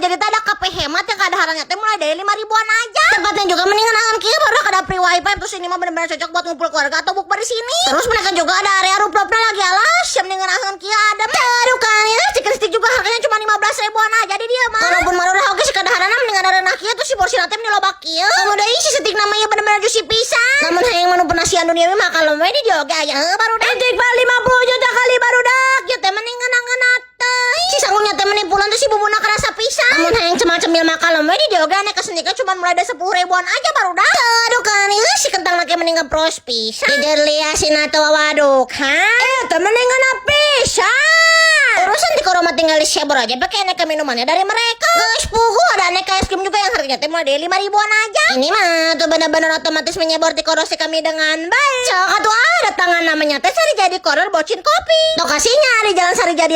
Sarijadi teh ada kafe hemat yang kadaharannya teh mulai dari 5 ribuan aja. Tempatnya juga mendingan ngeunah kieu, baru ada free wifi. Terus ini mah bener-bener cocok buat ngumpul keluarga atau bukber di sini. Terus mereka juga ada area rooftopnya lagi. Alas, yang mendingan ngeunah kieu ada. Aduh kan ya, chicken stick juga harganya cuma 15 ribuan aja di dieu mah. Walaupun murah oge si kadaharanna mendingan ngeunah kieu, terus si porsi teh meni loba kieu. Kemudian si steak namanya bener-bener juicy pisan. Lamun hayang menu penasian duniawi mah kalau we di dieu oge aya heuh, barudak. Istighfar 50 juta kali, barudak. Ieu teh mendingan ngeunah teh. Si sangunya teh meni pulen, tuh si bumbuna kerasa pisan. Lamun hayang cemil-cemil mah kalau we di dieu oge aneka sendika cuma mulai dari 10 ribuan aja, barudak. Aduh kan ieu si kentang lagi mendingan pros pisan. Jejer asin atau waduk, ha? Eh, teh mendingan pisan. Urusan di mah tinggal di sebor aja pakai aneka minumannya dari mereka. Guys, puguh ada aneka es krim juga yang harganya teh mulai dari 5 ribuan aja. Ini mah tuh benar-benar otomatis menyebor tikorosi kami dengan baik. Cok atuh, ada tangan namanya teh Sarijadi Corner Bocin Kopi. Lokasinya di Jalan Sarijadi.